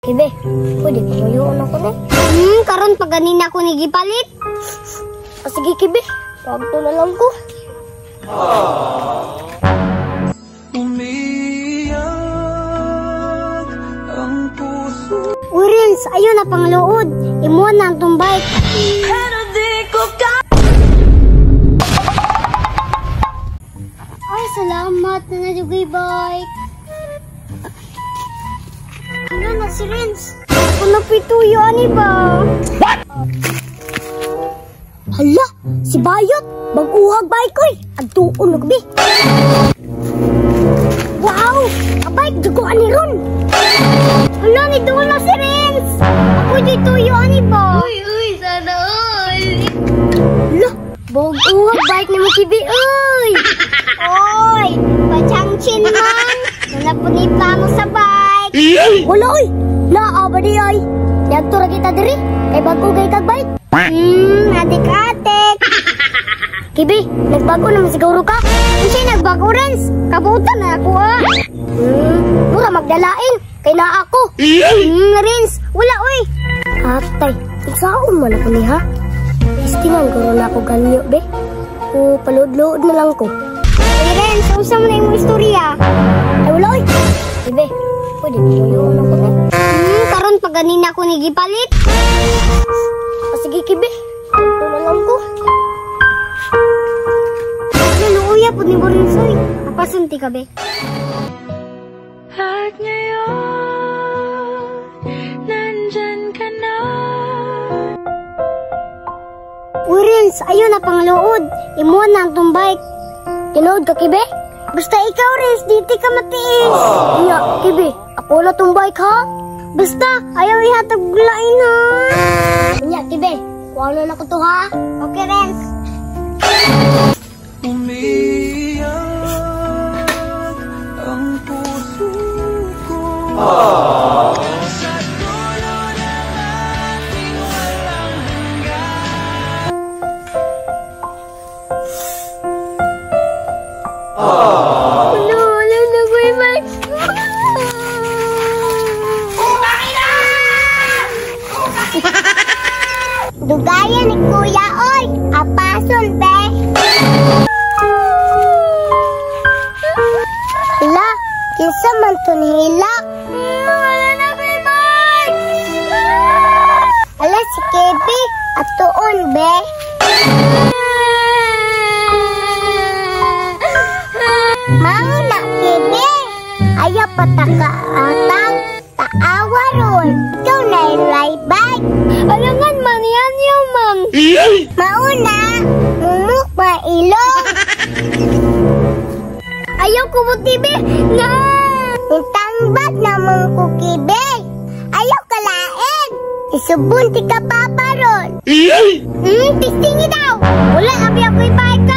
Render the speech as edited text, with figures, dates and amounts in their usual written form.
Kibe, pwede panguyoon ako ni. Karon pa ganina ko ni gipalit. Ah, sige Kibe, wagto na lang ko. Umiyak ang puso. Uy, Renz, ayaw na pangluod. Imuha na ang tong bike. Pero di ko ka. Ay, salamat na nadugay bike. Ano na si Renz? Ako na pituyo, ani ba? What? Hala, si Bayot! Baguhag bike, oy! Agtuon na gabi. Wow! Abike, dugo ani ron! Hala, ni doon na si Renz! Ako di tuyo, ani ba? Uy, uy, sana all. Hala, baguhag bike na mo kibi, oy! Oy, pachangchin man! Wala po ni plano sa bike! Wala, oy! Naa ba di ay? Yagto ra kita diri, kay bago gay kag bike. Atik-atik. Kibi, nagbago naman siguro ka. Unsay nagbago, Renz? Kabutan na ako, ah. Mura magdalain, kay naa ako. Renz, wala, oy. Atay, unsaon man ako niha? Istingan guro na ako ganyo, be. O paluod-luod na lang ko. Oy, Renz, unsa man na imong istorya? Ay, wala, oy. Kibi, pwede panguyoon ako ni. Karon pa ganina ko ni gipalit. Ah, sige, Kibi. Ito na lang ko. Naluuya po ni Borinsoy. Napasunti ka, be. At ngayon, nandyan ka na. Uy, Renz, ayaw na pangluod. Imuha na ang tong bike. Tinuod ka, Kibe? Basta ikaw, Renz, diti ka matiis. Iya, Kibe, ako na tong bike, ha? Basta, ayaw ihatag lain, ha? Unya, Kibe, kuha na ko to, ha? Okay, Renz. Umiyak ang puso ko. Sa dulo ng ating walang hanggan. Wala, wala na ko yung bike. Dugayan ni Kuya, oy! Apason, be! Hala, kinsa man to ni Hilak? Wala na ko yung bike! Hala, si Kevy, atuon, be! Mauna, Kevy! Ayaw pataka atang taawa ron. Ikaw na yung bike. Alangan man yan yung man. Mauna, mumuk mailong. Ayaw kumuti, be. Na! Itangbat naman ko, Kibe. Ayaw kalain. Isubun ti ka papa ron. Tistingi daw. Wala, abi ako ibike ka.